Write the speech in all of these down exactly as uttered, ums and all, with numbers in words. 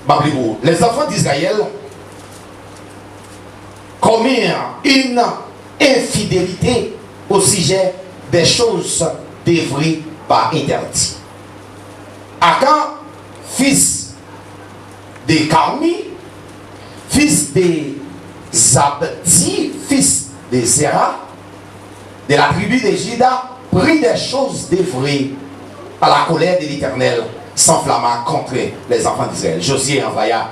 M ap li pou ou. Les enfants d'Israël commirent une infidélité au sujet des choses devenues par interdit. Akan, fils de Carmi, fils de Zabdi, fils de Zéra, de la tribu de Juda, prit des choses devenues par la colère de l'Éternel s'enflamma contre les enfants d'Israël. Josué envoya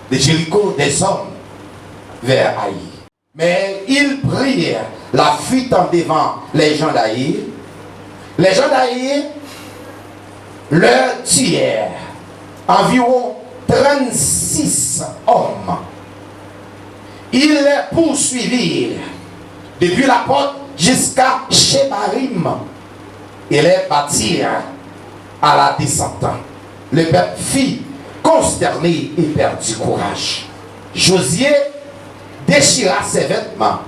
de Jéricho des hommes vers Aï. Mais ils prirent la fuite devant les gens d'Aï. Les gens d'Aï leur tuèrent environ trente-six hommes. Ils les poursuivirent depuis la porte jusqu'à Shebarim et les battirent à la descente. Le peuple fut consterné et perdit courage. Josué déchira ses vêtements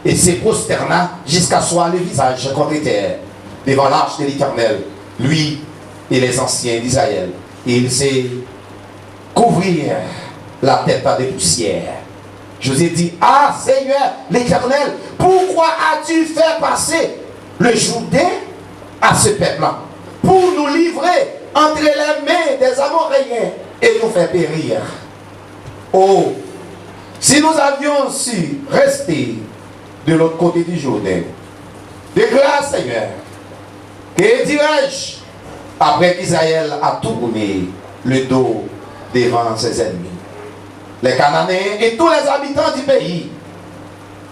et se prosterna jusqu'à soi le visage contre terre devant l'arche de l'Éternel, lui et les anciens d'Israël. Et il se couvrit la tête de poussière. Josué dit: Ah Seigneur l'Éternel, pourquoi as-tu fait passer le Jourdain à ce peuple pour nous livrer entre les mains des Amoréens et nous faire périr? Oh, si nous avions su rester de l'autre côté du Jourdain! De grâce, Seigneur, que dirai-je après qu'Israël a tourné le dos devant ses ennemis? Les Cananéens et tous les habitants du pays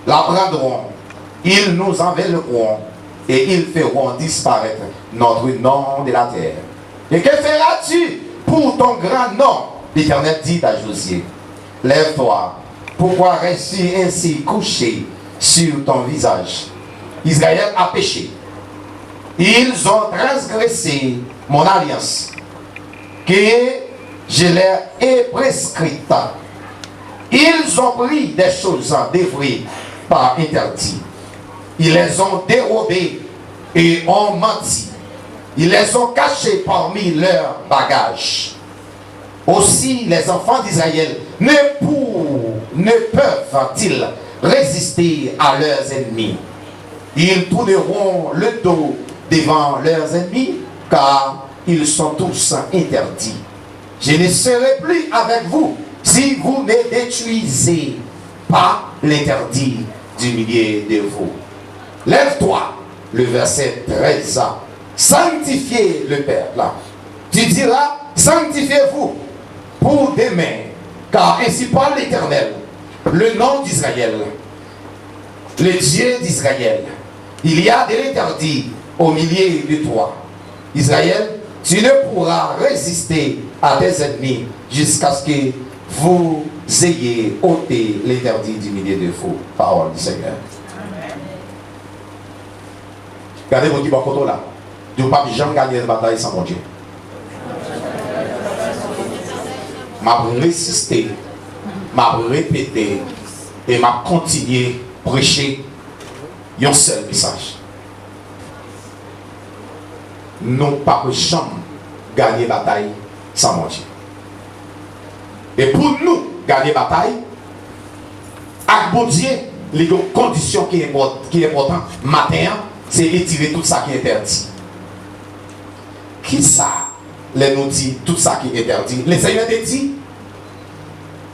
l'apprendront, ils nous envelopperont et ils feront disparaître notre nom de la terre. Et que feras-tu pour ton grand nom? L'Éternel dit à Josué: Lève-toi, pourquoi restes-tu ainsi couché sur ton visage? Israël a péché. Ils ont transgressé mon alliance que je leur ai prescrite. Ils ont pris des choses devenues par interdit. Ils les ont dérobées et ont menti. Ils les ont cachées parmi leurs bagages. Aussi les enfants d'Israël ne pour-, ne peuvent-ils résister à leurs ennemis. Ils tourneront le dos devant leurs ennemis, car ils sont tous interdits. Je ne serai plus avec vous si vous ne détruisez pas l'interdit du milieu de vous. Lève-toi, le verset treize, sanctifiez le peuple. Tu diras: Sanctifiez-vous pour demain, car ainsi parle l'Éternel, le nom d'Israël, le Dieu d'Israël: Il y a de l'interdit au milieu de toi, Israël, tu ne pourras résister à tes ennemis jusqu'à ce que vous ayez ôté l'interdit du milieu de vous. Parole du Seigneur. Gade moun ki bò kote w la. Di w p ap janm gade yon batay san Bondye. M ap resiste, m ap repete, e m ap kontinye preche yon sèl mesaj. Nou p ap janm gade batay san Bondye. E pou nou gade batay ak Bondye, li gen yon kondisyon ki enpòt-, ki enpòtan maten an, se etire tout sa ki entèdi. Kisa, lè nou di tout sa ki entèdi? Lesenyè te di,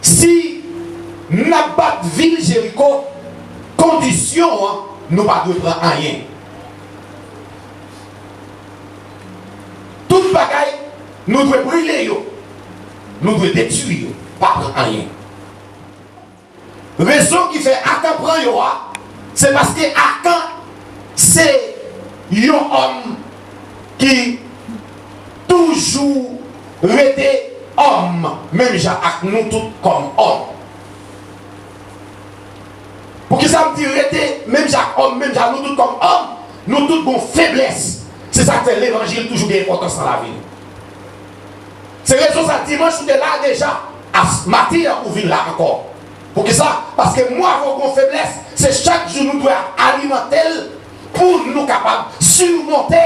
si n ap bat vil Jeriko, kondisyon an, nou pa dwe pran anyen. Tout bagay, nou dwe brile yo. Nou dwe detwi yo. Pa pran anyen. Rezon ki fè Akan pran yo a, se paske Akan se yon òm ki toujou rete òm, menm jan ak nou tout kòm òm. Poukisa m di rete menm jan ak òm, menm jan nou tout kòm òm? Nou tout gon feblès. Se sa k fè levanjil toujou gen enpòtans nan lavi nou. Se rezon sa, dimanch ou te la deja, a maten an ou vin la ankò. Poukisa? Paske mwen avè w gon feblès, se chak jou nou dwe alimante l pou nou kapab simonte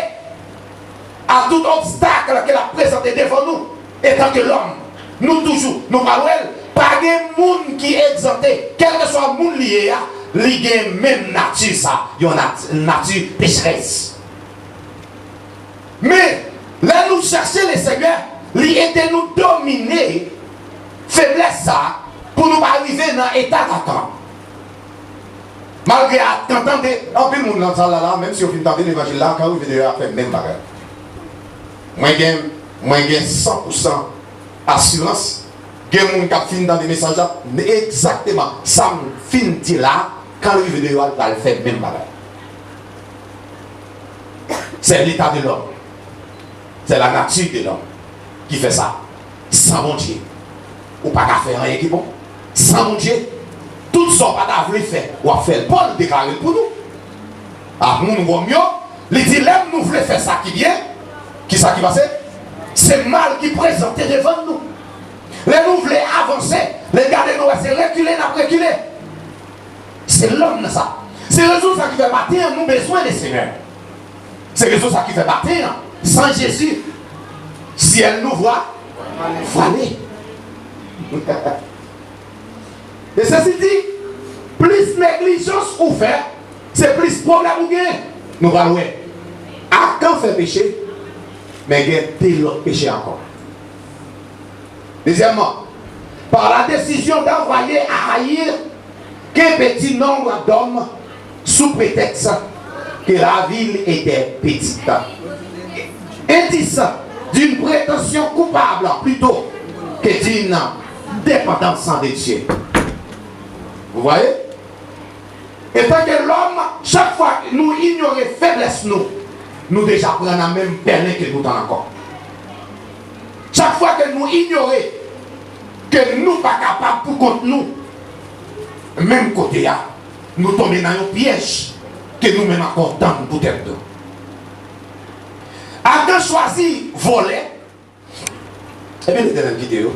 a tout obstak ke l ap prezante devan nou, etanke lòm. Nou toujou, nou pral wè l. Pa gen moun ki egzante. Kèlkeswa moun li ye a, li gen menm nati sa, yon nat-, nati pecherès. Men, lè nou chèche Lesenyè, li ede nou domine feblès sa a pou nou pa rive nan eta Satan. Malgre a, tan tande, anpil moun nan sal la, la, menm si yo fin tande levanjil la, kan rive deyò, y ap fè menm bagay. Mwen gen, mwen gen san pousan asirans, gen moun k ap fin tande mesaj la, egzakteman sa m fin di la, kan l rive deyò a, l pral fè menm bagay. C'est l'état de l'homme. C'est la nature de l'homme qui fait ça. San Bondye, ou pa ka fè anyen ki bon. San Bondye, tout sa w pa ta vle fè, w ap fè l. Pòl deklare l pou nou. Ak moun Wòm yo, li di, lè nou vle fè sa ki byen, ki sa ki pase? Se mal ki prezante devan nou. Lè nou vle avanse, lè n gade nou wè se rekile n ap rekile. Se lòm nan sa. Se rezon sa ki fè maten an nou bezwen Lesenyè. Se rezon sa ki fè maten an, san Jezi, syèl nou vwa-, vwale. E sesi di, plis neglijans ou fè, se plis pwoblèm ou gen. Nou pral wè. Akan fè peche, men gen de lòt peche ankò. Dezyèmman, par la décision d'envoyer à haïr qu'un petit nombre d'hommes sous prétexte que la ville était petite. Indice d'une prétention coupable plutôt que d'une dépendance de Dieu. Vous voyez? Etanke lòm, chak fwa nou inyore feblès nou, nou deja pran nan menm pèlen ke nou t an ankò. Chak fwa ke nou inyore ke nou pa kapab pou kont nou, menm kote a, nou tonbe nan yon pyèj ke nou menm ankò tann pou tèt nou. Adan chwazi vòlè, epi Letènèl kite yo.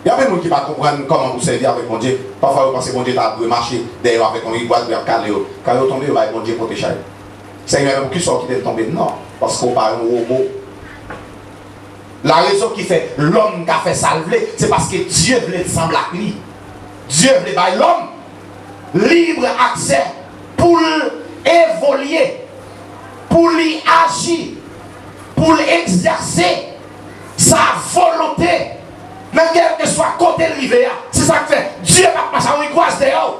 Gen anpil moun ki pa konprann kòman pou sèvi avèk Bondye. Pafwa, yo panse Bondye ta dwe mache dèyè yo avèk yon rigwaz pou y ap kale yo. Kan yo tonbe, yo bay Bondye pote chay. Senyè, men poukisa w kite l tonbe? Non, paske w pa yon wobo. Larezon ki fè lòm ka fè sa l vle, se paske Dye vle l sanble ak li. Dye vle bay lòm libre accès pou l evolye, pou li aji, pou l egzèse sa volonte nan kèlkeswa kote l rive a. Se sa k fè Dye p ap mache ak yon rigwaz dèyè w.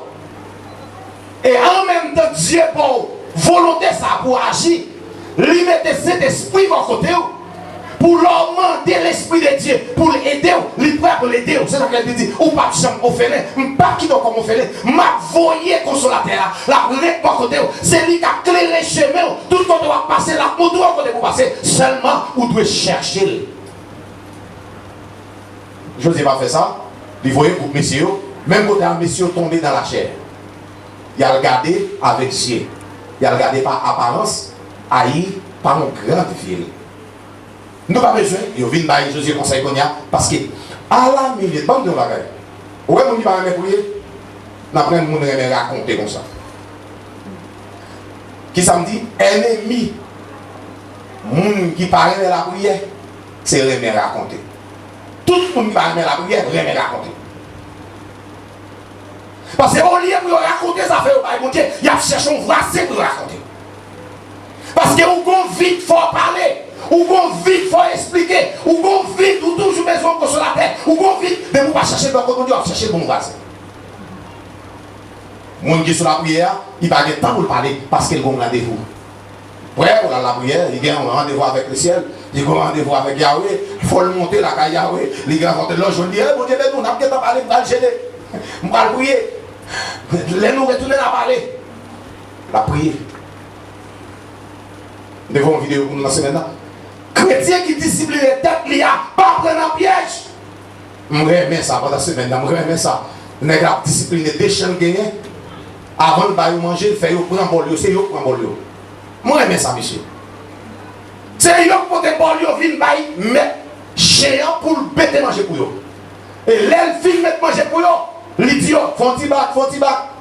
E an menm tan Dye ba w volonte sa pou w aji, li mete Sentespri bò kote w, pou lè w mande Lespri de Dye pou l ede w, li prè pou l ede w. Se sa k fè li di, ou p ap janm ofelen. M p ap kite w kòm ofelen. M ap voye Konsolatè a. L ap ret bò kote w. Se li k ap klere chemen w. Tout kote w ap pase, l ap montre w kote pou w pase. Sèlman, ou dwe chèche l. Jozye pa fè sa. Li voye gwoup mesye yo. Menm kote a, mesye yo tonbe nan lachè. Y al gade avèk zye. Y al gade pa aparans, Ayi pa yon gran vil. Nou pa bezwen, yo vin bay Jozye konsèy kounye a, paske, a la minit, ban m di yon bagay. Ou wè moun ki pa renmen priye, n ap renmen moun renmen rakonte konsa. Kisa m di? Ènmi moun ki pa renmen lapriyè, se renmen rakonte. Tout moun ki pa renmen lapriyè, renmen rakonte. Paske olye pou yo rakonte zafè yo bay Bondye, y ap chèche yon vwazen pou yo rakonte. Paske ou gon vid fò w pale, ou gon vid fò w esplike, ou gon vid ou toujou bezwen yon konsolatè, ou gon vid, depi w pa chèche l bò kot Bondye, w ap chèche l bon vwazen. Moun ki sou lapriyè a, li pa gen tan pou l pale, paske l gon randevou. Prè pou l al lapriyè, li gen yon randevou avèk lesyèl, li gen yon randevou avèk Yawe, fò l monte lakay Yawe, li gen rankontre lòt jou, li di, "Ey, Bondye beni w, n ap gentan pale, m pral jene, m pral priye." Lè nou retounen, n a pale. L ap priye. M te fè yon videyo pou nou nan semèn nan. Kretyen ki disipline tèt li a, pa pran nan pyèj. M renmen sa pandan semèn nan, m renmen sa. Nèg la ap disipline de chen l genyen. Avan l ba yo manje, l fè yo pran bòl yo, se yo k pran bòl yo. M renmen sa, mesye. Se yo k pote bòl yo vin bay mèt chen an pou l mete manje pou yo. E lè l fin met manje pou yo, li di yo, "Fè yon ti bak, fè yon ti bak."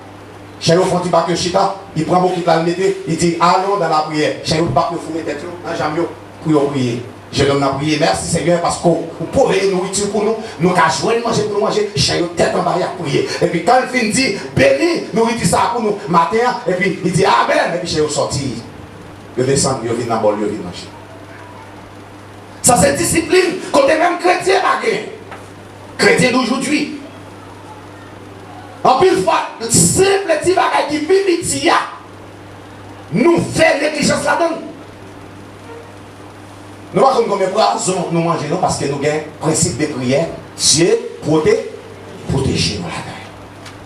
Chen yo fè yon ti bak, yo chita, li pran bokit la, li mete, li di, "Allons dans la prière." Chen yo bak, yo foure tèt yo nan janm yo pou yo priye. Jenòm nan priye, mèsi Senyè, paske w pwoveye nouriti pou nou, nou ka jwenn manje pou nou manje, chen yo tèt anba y ap priye. Epi kan l fin di, beni nouriti sa a pou nou maten an, epi li di, amèn, epi chen yo sòti, yo desann, yo vin nan bòl, yo vin manje. Sa se disiplin kote menm kretyen pa gen. Kretyen doujoujoui. Anpil fwa, senp ti bagay ki pi piti a, nou fè neglijans ladan l. Nou pa konn konbyen pwazon nou manje non, paske nou gen prensip de priyè, Dye pwote, pwoteje nou ladan l.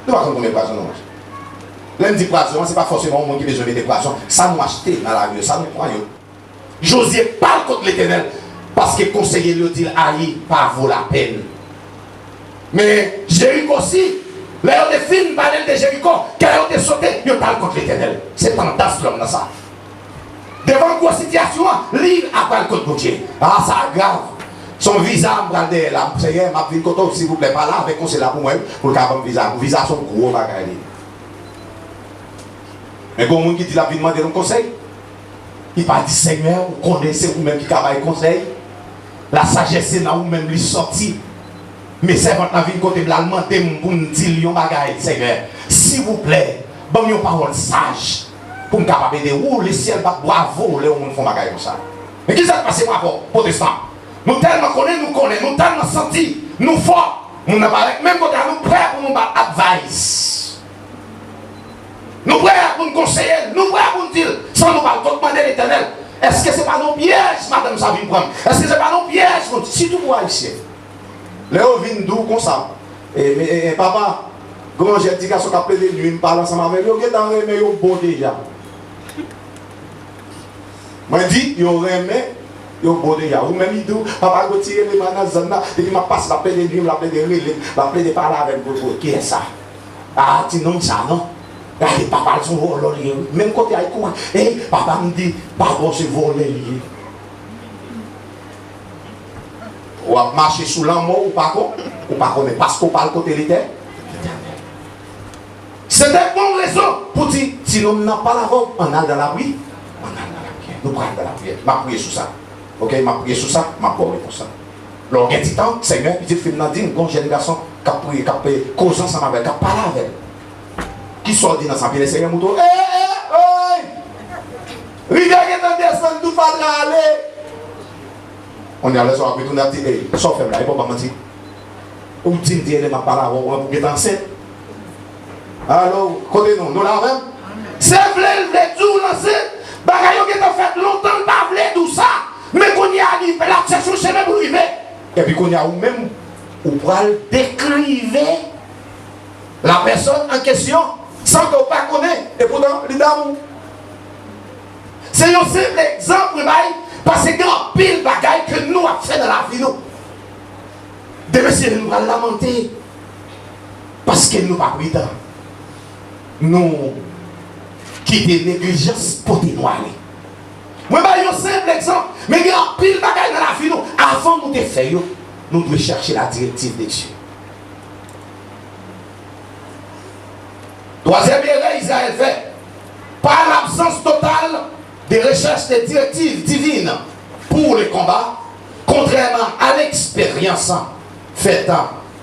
Nou pa konn konbyen pwazon nou manje. Lè m di pwazon an, se pa fòseman yon moun ki bezwen mete pwazon. Sa nou achte nan lari yo, sa nou pran yo. Jozye pa al kot Letènèl, paske konseye l yo di l, ayi, pa vo lapèn. Men Jeriko osi, lè yo te fin pale l de Jeriko, kè yo te sote, yo t al kot Letènèl. Se tandans lòm nan sa. Devan gwo sitiyasyon an, li ap al kot Bondye. A, sa grav. Se yon viza m pral dèyè la. Senyè, m ap vin kote w, silvouplè, pale avèk konseye la pou mwen, pou l ka ban m viza. Viza se yon gwo bagay li. Men gen yon moun ki di l ap vin mande nou konsèy. Li pa di, Senyè, ou konnen se ou menm ki ka bay konsèy. Lasajès se nan ou menm li sòti. Men sèvant lan vin kote m la, l mande m pou m di l yon bagay, Senyè, silvouplè, ban m yon pawòl saj pou m kapab ede ou. Lesyèl bat bwavo lè yon moun fè yon bagay konsa. Men ki sa k pase m avè w, pwotestan? Nou tèlman konnen, nou konnen, nou tèlman santi, nou fò. Moun nan parèt menm kote a, nou prè pou nou ba l advice. Nou prè pou n konseye l, nou prè pou n di l, san nou pa l kot mande Letènèl, èske se pa nan yon pyèj madanm sa vin pran m? Èske se pa nan yon pyèj, Bondye, sitou pou Ayisyen? Lè yo vin di w konsa, e, e, e, papa, gran jèn ti gason k ap plede nwi m pale ansanm avè l, yo gentan renmen yo bon deja. Mwen di, yo renmen, yo bon deja. Ou menm, li di w, papa, retire eleman nan zòn nan. Depi m ap pase, l ap plede nwi m, l ap plede rele m, l ap plede pale avè m. Kiyès sa? A, ti nonm sa, non? Gade, papa l se yon vòlò li ye, wi. Menm kote a, li kouri. Ey, papa m di, papa w se vòlè li ye. W ap mache sou lanmò, ou pa kon, ou pa konnen, paske w pa al kote Letè-, Letènèl. Se te bon rezon pou di, ti nonm nan pale avè w, ann al nan lapri-, ann al nan lapriyè. Nou pral nan lapriyè. M ap priye sou sa. Oke, m ap priye sou sa, m ap ba w repons lan. Lè w gen ti tan, Senyè, pitit fi m nan di m, gon jèn gason k ap priye, k ap, eh, koze ansanm avè l, k ap pale avè l. Kisa w di nan sa? Pi Senyè montre w, eh, eh, eh! Rivyè gentan desann, tout fatra ale. Kounye a, lè sa w ap retounen, ap di, ey, sa w fè m la, e pa w ban m manti. Ou di m di, ede m ap pale avè w, ou gentan ansent. Alo, kote nou? Nou la avè m? Se vle l vle di w l ansent. Bagay yo gentan fèt lontan, l pa vle di w sa. Men kounye a, li, l ap chèche yon chemen pou l rive. Epi kounye a, ou menm, ou pral dekrive la pèsòn an kesyon san ke w pa konnen. Epoutan, li damou. Se yon senp egzanp mwen bay, paske gen anpil bagay ke nou ap fè nan lavi nou. Demen si Dye vle, nou pral lamante paske nou pa pridan. Nou kite neglijans pote nou ale. Mwen bay yon senp egzanp, men gen anpil bagay nan lavi nou, avan nou te fè yo, nou dwe chèche la directive de Dye. Twazyèm erè Izrayèl fè, pa l'absence totale de recherche de directives divines pour le combat, contrairement à l'expérience faite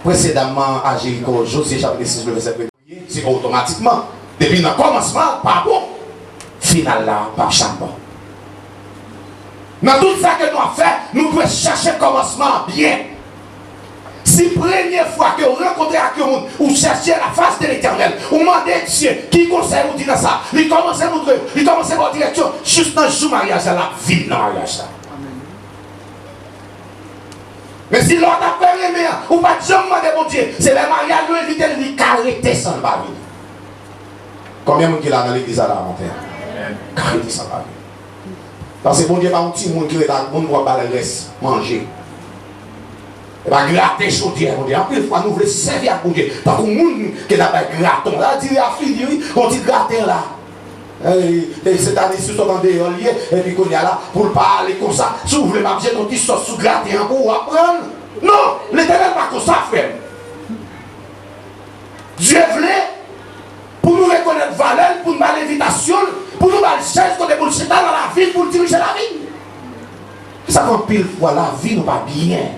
précédemment à Jéricho, Josué chapitre six, le verset premier. Se otomatikman, depi nan kòmansman an pa bon, final la p ap janm bon. Nan tout sa ke nou ap fè, nou dwe chèche kòmansman an byen. Si premye fwa ke w rankontre ak yon moun, ou chèche la face de l'Éternel, ou mande Dye ki konsèy ou di nan sa, li kòmanse montre w, li kòmanse ba w direksyon, jis nan jou maryaj la, l ap vin nan maryaj la. Men si lè w t ap fè renmen an, ou pa t janm mande Bondye, se lè maryaj yo envite l, li ka rete san l pa vini. Konbyen moun ki la nan legliz la, la maten an? Ka rete san l pa vini. Paske Bondye pa yon timoun ki rete ak moun pou ap ba l rès manje. E pa graten chodyè Bondye. Anpil fwa nou vle sèvi ak Bondye tankou moun ki t ap bay graton. La di a figi wi, yon ti graten la. E, e, se ta di si w sot andeyò l ye, epi kounye a la, pou l pa ale konsa. Si w vle m ap jete yon ti sòs sou graten an pou w ap pran l. Non, Letènèl pa konsa, frè m. Dye vle pou nou rekonèt valè l, pou n ba l envitasyon l, pou nou ba l chèz kote pou l chita nan lavi n, pou l dirije lavi n. Sa fè anpil fwa lavi nou pa byen,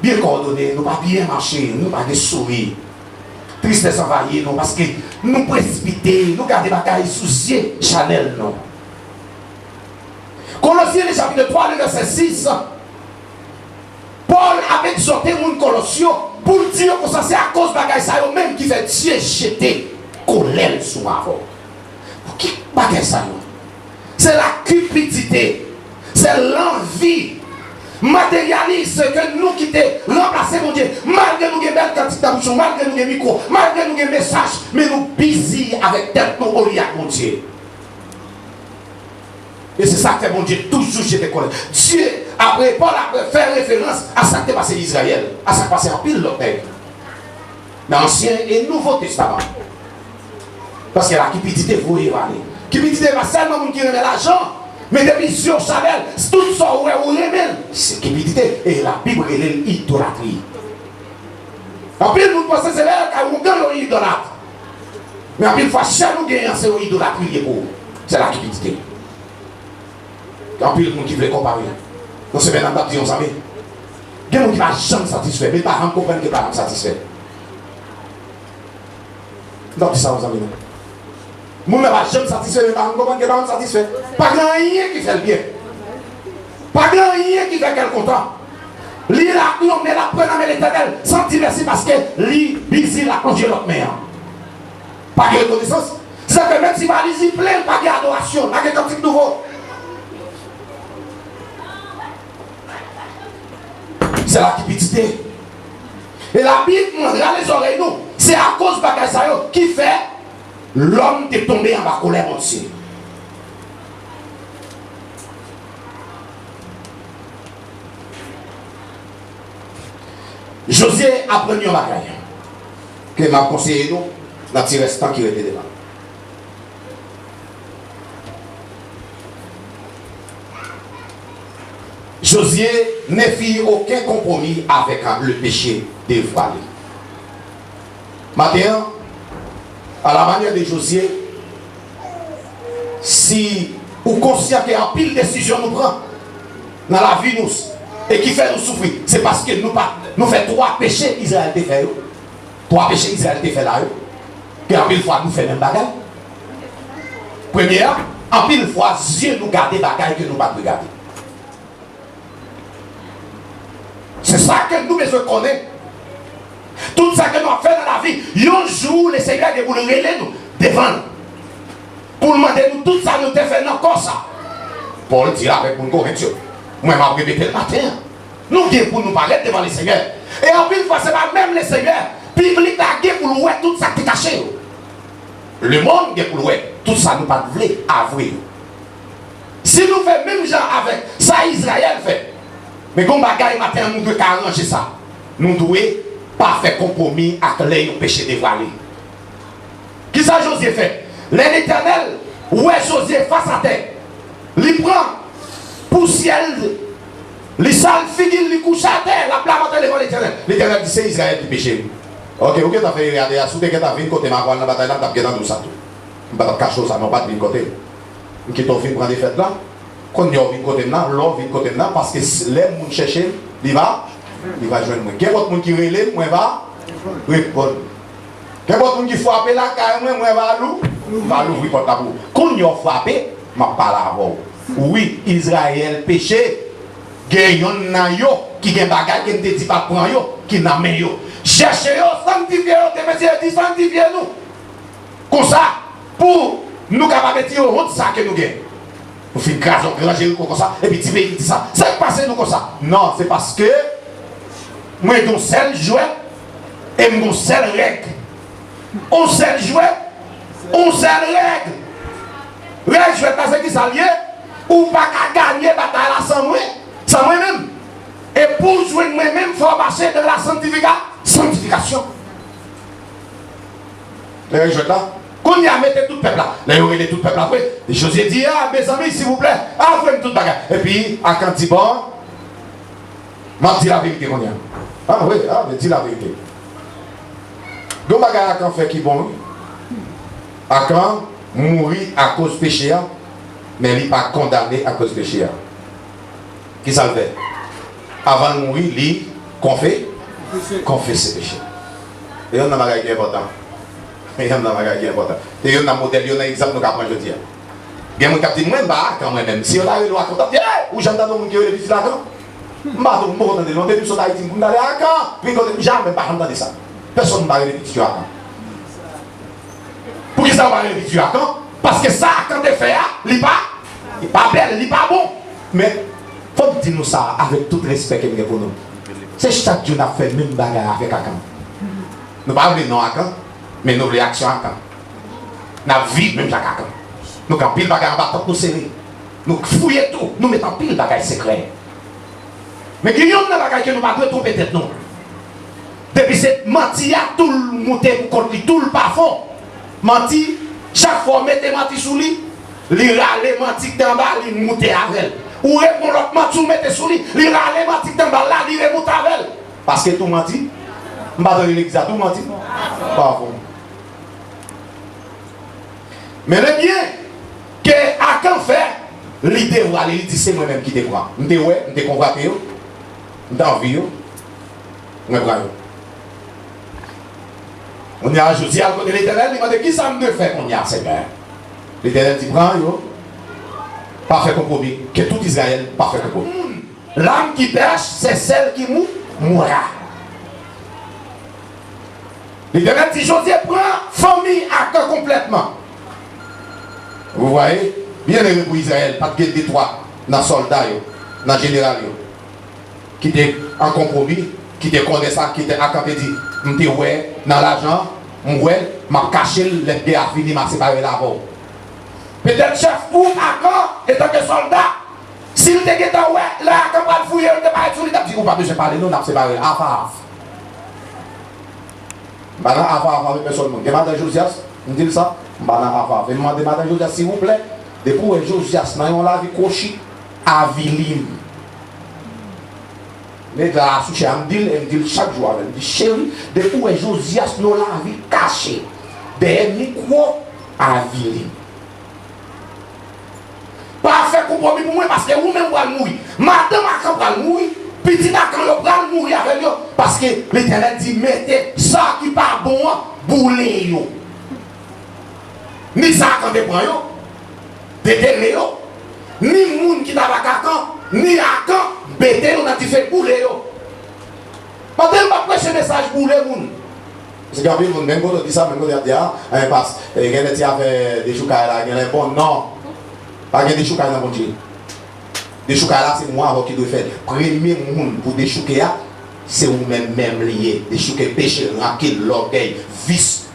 byen kòdone, nou pa byen mache, nou pa gen souri. Tristès anvayi nou paske nou presipite, nou gade bagay sou zye chanèl nou. Kolosyen, le chapitre trois, le verset six, Pòl ap egzòte moun Kolòs yo pou l di yo konsa, se akoz bagay sa yo menm ki fè Dye jete kolè l sou avè w. Ki bagay sa yo? Se lakipidite, se lanvi materyalis ke nou kite ranplase Bondye. Malgre nou gen bèl kantik nan bouch nou, malgre nou gen mikwo, malgre nou gen mesaj, men nou bizi avèk tèt nou olye ak Bondye. E se sa k fè Bondye toujou jete kòlè. Dye, apre, Pòl apre fè referans a sa k te pase Izrayèl, a sa k pase anpil lòt nèg nan Ansyen e Nouvo Testaman. Paske la kipidite voye yo ale. Kipidite pa sèlman moun ki renmen lajan, men depi zye w chanèl, tout sa w wè ou renmen l, se kipidite. E Labib rele l idolatri. Anpil moun panse se lè yo ka ougan yo idolat. Men anpil fwa, chè nou genyen an, se yon idolatri li ye pou ou. Se la kipidite. Gen anpil moun ki vle konpare. Nan semèn nan, m t ap di yon zanmi, gen moun ki pa janm satisfè, men li pa janm konprann ke li pa janm satisfè. M t ap di sa yon zanmi nou. Moun nan pa janm satisfè, men pa janm konprann ke li pa janm satisfè. Pa gen anyen ki fè l byen. Pa gen anyen ki fè kè l kontan. Li la, yon men l ap pran nan men Letènèl, san di mèsi, paske li bizi l ap lonje lòt men an. Pa gen rekonesans. Se sa k fè menm si valiz li plen, pa gen adorasyon, pa gen kantik nouvo. Se lakipidite. E Labib mwen rale zòrèy nou. Se akoz bagay sa yo ki fè lòm te tonbe anba kolè Bondye. Jozye aprann yon bagay ke m ap konseye nou nan ti rès tan ki rete devan. Jozye ne fit aucun compromis avec le péché dévoilé. Maten an, à la manière de Jozye, si ou konsyan ke anpil desizyon nou pran nan lavi nou e ki fè nou soufri, se paske nou pa, nou fè twa peche Izrayèl te fè yo. Twa peche Izrayèl te fè la yo, ke anpil fwa nou fè menm bagay. Premye a, anpil fwa zye nou gade bagay ke nou pa t dwe gade. Se sa ke nou bezwen konnen. Tout sa ke nou ap fè nan lavi, yon jou Lesenyè gen pou l rele nou devan l, pou l mande nou tout sa nou te fè nan kò sa. Pòl di l avèk moun Korent yo. Mwen, m ap repete l maten an. Nou gen pou nou parèt devan Lesenyè. E anpil fwa, se pa menm Lesenyè. Piblik la gen pou l wè tout sa k te kache yo. Lemonn gen pou l wè tout sa nou pa t vle avwe yo. Si nou fè menm jan avèk sa Izrayèl fè, men gon bagay maten an nou dwe ka ranje sa. Nou dwe pa fè konpwomi ak lè yon peche devwale. Kisa Jozye fè? Lè Letènèl wè Jozye fas atè, li pran pousyè l, li sal figi l, li kouche atè, l ap lamante devan Letènèl. Letènèl di, "Se Izrayèl ki peche, wi." Oke, ou gentan fè erè a deja. Si w te gentan vin kote m avan al nan batay la, m t ap gentan di w sa tou. M pa t ap kache w sa, men w pa t vin kote m. M kite w fin pran defèt la. Kounye a w vin kote m nan, lè w vin kote m nan, paske s-, lè moun chèche m, li va, li va jwenn mwen. Gen lòt moun ki rele m, mwen va reponn. Gen lòt moun ki frape lakay mwen, mwen va lou-, va louvri pòt la pou ou. Kounye a w frape, m ap pale avè w. Wi, Izrayèl peche. Gen yonn nan yo ki gen bagay ke m te di pa t pran yo, ki nan men yo. Chèche yo, sanntifye yo, te mesye di sanntifye nou. Konsa, pou nou kapab retire wont sa ke nou gen. Nou fin kraze yon gran Jeriko konsa, epi ti peyi ki di sa. Sa k pase nou konsa? Non, se paske mwen gen yon sèl jwèt e m gen yon sèl règ. Yon sèl jwèt, yon sèl règ. Règ jwèt la, se ki sa l ye? Ou pa ka ganye batay la san mwen, san mwen menm. E pou w jwenn mwen menm, fò w mache dans la sanctifica-, sanctification. Lè yo jwèt la, kounye a mete tout pèp la. Lè yo rele tout pèp la vre, Jozye di, "A, mezanmi, silvouplè, avwe m tout bagay." Epi, Akan di, "Bon, m ap di laverite kounye a." A, wi, a, men di laverite. Gon bagay Akan fè ki bon, wi. Akan mouri akoz peche a, men li pa kondane akoz peche a. Kisa l fè? Avan l mouri, li konfe-, konfese peche. E yonn nan bagay ki enpòtan. E yonn nan bagay ki enpòtan. E yonn nan modèl, yonn nan egzanp nou ka pran jodi a. Gen moun k ap di, "Mwen, m pa Akan, mwen menm." Si yo ta rele w Akan, w t ap di, "Ey, ou janm tande yon moun ki rele pitit Akan?" M pa tou, m poko tande l non. Depi m sot Ayiti, m tande Akan, vin kote m, jamè m pa janm tande sa. Pèsonn pa rele pitit yo Akan. Poukisa yo pa rele pitit yo Akan? Paske sa Akan te fè a, li pa, li pa bèl, li pa bon. Men, fò m di nou sa avèk tout respè ke m gen pou nou. Se chak jou n ap fè menm bagay avèk Akan. Nou pa vle non Akan, men nou vle aksyon Akan. N ap viv menm jan ak Akan. Nou gen anpil bagay anba tant nou sere. Nou fouye tou, nou met anpil bagay sekrè. Men gen yonn nan bagay ke nou pa dwe twonpe tèt nou. Depi se manti a, tou l moute pou kont li, tou l pa fon. Manti, chak fwa w mete manti sou li, li rale manti k te anba, li moute avè l. Ou reponn lòt manti ou mete sou li, li rale manti k te anba l la, li remoute avè l. Paske tou manti, m pa tande legliz la, tou manti, pa fon. Men le byen ke Akan fè, li devwale, li di, "Se mwen menm ki te pran. M te wè, m te konvwate yo, m te anvi yo, mwen pran yo." Kounye a, Jozye al kote Letènèl, li mande, "Kisa m dwe fè kounye a, Senyè?" Letènèl di, "Pran yo, pa fè konpwomi, ke tout Izrayèl pa fè konpwomi." L'âme qui pèche, c'est celle qui mou-, mourra. Letènèl di Jozye, "Pran fanmi Akan konplètman." Vous voyez? Byenere pou Izrayèl, pa t gen detwa nan sòlda yo, nan jeneral yo, ki te an konpwomi, ki te konnen sa, ki te, Akan te di, "M te wè nan lajan, m wè, m ap kache l, lè gè a fini, m ap separe l avè w." Petèt chèf ou, Akan, etanke sòlda, si l te gentan wè lè Akan pral fouye yo, l te parèt sou li, l t ap di, "Ou pa bezwen pale non, n ap separe l, afaf." M pa nan afaf avèk pèsòn moun. Gen madan Jozyas, m di l sa, m pa nan afaf. E m mande madan Jozyas, "Silvouplè, depi w wè Jozyas nan yon lavi kwochi, avili m." Nèg la asouche a, m di l, e m di l chak jou avè l. M di, "Cheri, depi w wè Jozyas nan yon lavi kache, dèyè mikwo, avili m." Pa fè konpwomi pou mwen, paske ou menm pral mouri. Madanm Akan pral mouri. Pitit Akan yo pral mouri avè l yo. Paske Letènèl di, "Mete sa ki pa bon an, boule yo." Ni sa Akan te pran yo, detere yo, ni moun ki t avèk Akan, ni Akan, mete yo nan dife, boule yo. Pandan m ap preche mesaj boule moun. Paske gen anpil moun, menm kote w di sa, menm kote y ap di a, "Enpas, eh, gen lè ti afè dechoukay la, gen lè bon." Non. Pa gen dechoukay nan Bondye. Dechoukay la, se mwen avè w ki dwe fè l. Premye moun pou dechouke a, se ou menm menm li ye. Dechouke peche, rankin, lògèy, vis.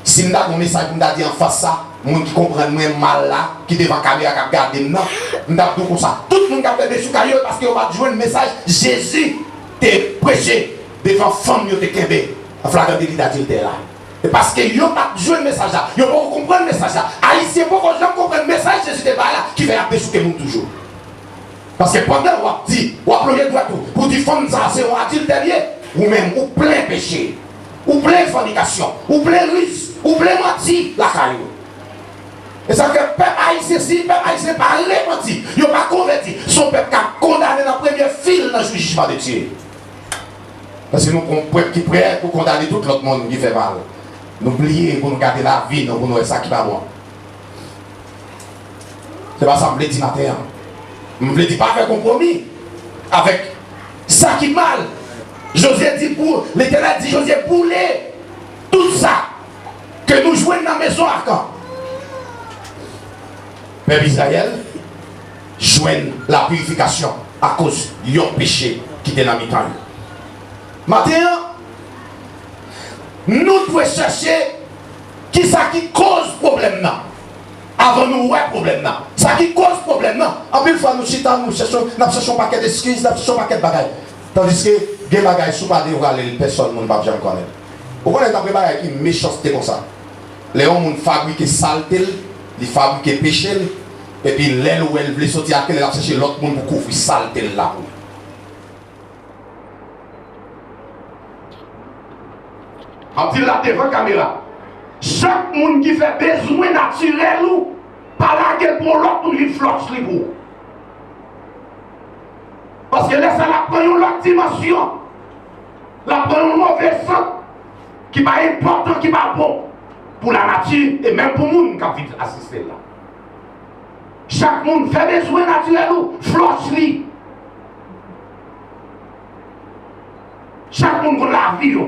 Si m ta gen yon mesaj pou m ta di anfas sa, moun ki konprann mwen mal la, ki devan kamera k ap gade m nan, m t ap di w konsa, tout moun k ap fè dechoukay yo, e paske yo pa t jwenn mesaj Jezi te preche devan fanm yo te kenbe an flagrant délit adiltè la. E paske yo pa t jwenn mesaj la, yo poko konprann mesaj la. Ayisyen poko janm konprann mesaj Jezi te bay la, ki fè y ap dechouke moun toujou. Paske pandan w ap di, w ap lonje dwèt ou pou di fanm sa a se yon adiltè l ye, ou menm ou plen peche, ou plen fònikasyon, ou plen riz, ou plen manti lakay ou. E sa fè pèp ayisyen, si pèp ayisyen pa repanti, yo pa konvèti, se yon pèp k ap kondane nan premye fil nan jou jijman de Dye. Paske nou pran yon pèp ki prè pou kondane tout lòt moun ki fè mal. Nou bliye pou nou gade lavi nou, pou nou wè sa ki pa bon. Se pa sa m vle di maten an. M vle di pa fè konpwomi avèk sa ki mal. Jozye di pou, Letènèl di Jozye, "Boule tout sa ke nou jwenn nan mezon Akan." Pèp Izrayèl jwenn lapirifikasyon akoz yon peche ki te nan mitan yo. Maten an, nou dwe chèche kisa ki koz pwoblèm nan avan nou wè pwoblèm nan. Sa ki koz pwoblèm nan, anpil fwa nou chita, nou chèche, n ap chèche yon pakèt eskiz, n ap chèche yon pakèt bagay. Tandiske gen bagay, si w pa devwale l, pèsòn moun p ap janm konnen. Ou konnen, t ap gen bagay ki mechanste konsa. Lè yon moun fabrike salte l, li fabrike peche l, epi lè l wè l vle soti ak li, l ap chèche lòt moun pou kouvri salte l la pou li. M ap di l la devan kamera. Chak moun ki fè bezwen natirèl ou, pa lage l pou yon lòt moun vin flòch li pou ou. Yon lòt dimansyon. L ap pran yon move sant ki pa enpòtan, ki pa bon pou lanati e menm pou moun k ap vin asiste l la. Chak moun fè bezwen natirèl ou, flòch li. Chak moun konn lavi yo.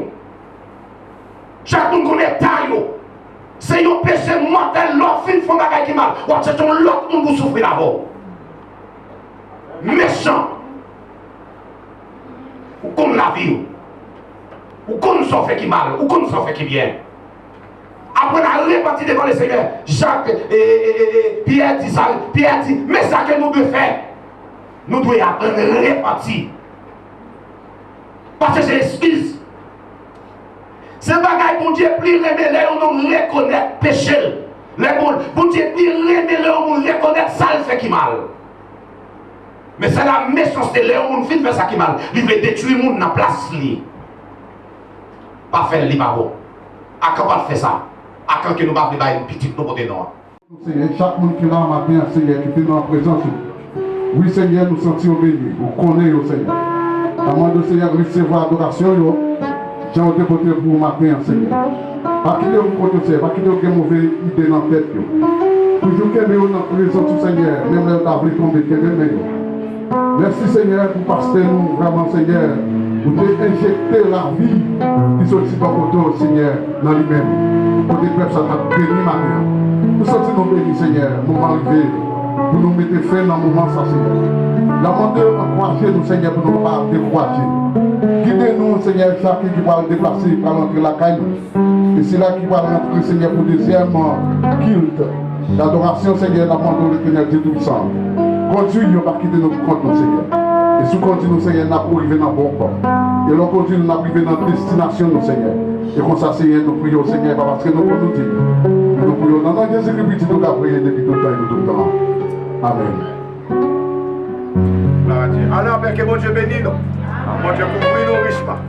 Chak moun konn eta yo. Se yon peche mòtèl, lè w fin fè yon bagay ki mal, w ap chèche yon lòt moun pou soufri avè w. Mechan. Ou konn lavi w. Ou konn sa w fè ki mal, ou konn sa w fè ki byen. Aprann a repanti devan Lesenyè. Jak, e, e, e, e, Pyè di sa, Pyè di, men sa ke nou dwe fè. Nou dwe aprann repanti. Pa chèche eskiz. Se bagay Bondye pli renmen lè yon nonm rekonèt peche l. Lè Bon-, Bondye pli renmen lè yon moun rekonèt sa l fè ki mal. Men se la mechanste, lè yon moun fin fè sa ki mal, li vle detwi moun nan plas li. Pa fè l, li pa bon. Akan pa t fè sa. Akan ke nou pa vle bay pitit nou pote non an. Senyè, chak moun ki la maten an, Senyè, ki te nan prezans ou. Wi, Senyè, nou santi yo beni. Ou konnen yo, Senyè. N a mande w, Senyè, resevwa adorasyon yo, jan w te pote pou maten an, Senyè. Pa kite yo pou kont yo, Senyè. Pa kite yo gen move ide nan tèt yo. Toujou kenbe yo nan prezans ou, Senyè. Menm lè yo ta vle tonbe, kenbe men yo. Mèsi, Senyè, pou pastè nou, vrèman, Senyè, ou te enjekte lavi ki soti bò kote w, Senyè, nan li menm. Kote pèp sa t ap beni maten an. Nou santi nou beni, Senyè, moman rive pou nou mete fen nan moman sa, Senyè. N ap mande w ankouraje nou, Senyè, pou nou pa dekouraje. Gide nou, Senyè, chak ki pral deplase, pral antre lakay nou. E sila ki pral rantre, Senyè, pou dezyèm kilt dadorasyon, Senyè, n ap mande w, Letènèl Dye Toupisan, kondui yo, pa kite nou pou kont nou, Senyè. E si w kondui nou, Senyè, n ap rive nan bon pò. E lè w kondui nou, n ap rive nan destinasyon nou, Senyè. E konsa, Senyè, nou priye w, Senyè, pa paske nou bon nou diy, men nou priye w nan non Jezikri, Pitit ou k ap reye depi tout tan e pou tout tan. Amèn. Glwa a Dye. Alè anpè, ke Bondye beni nou. Bondye kouvri nou richman.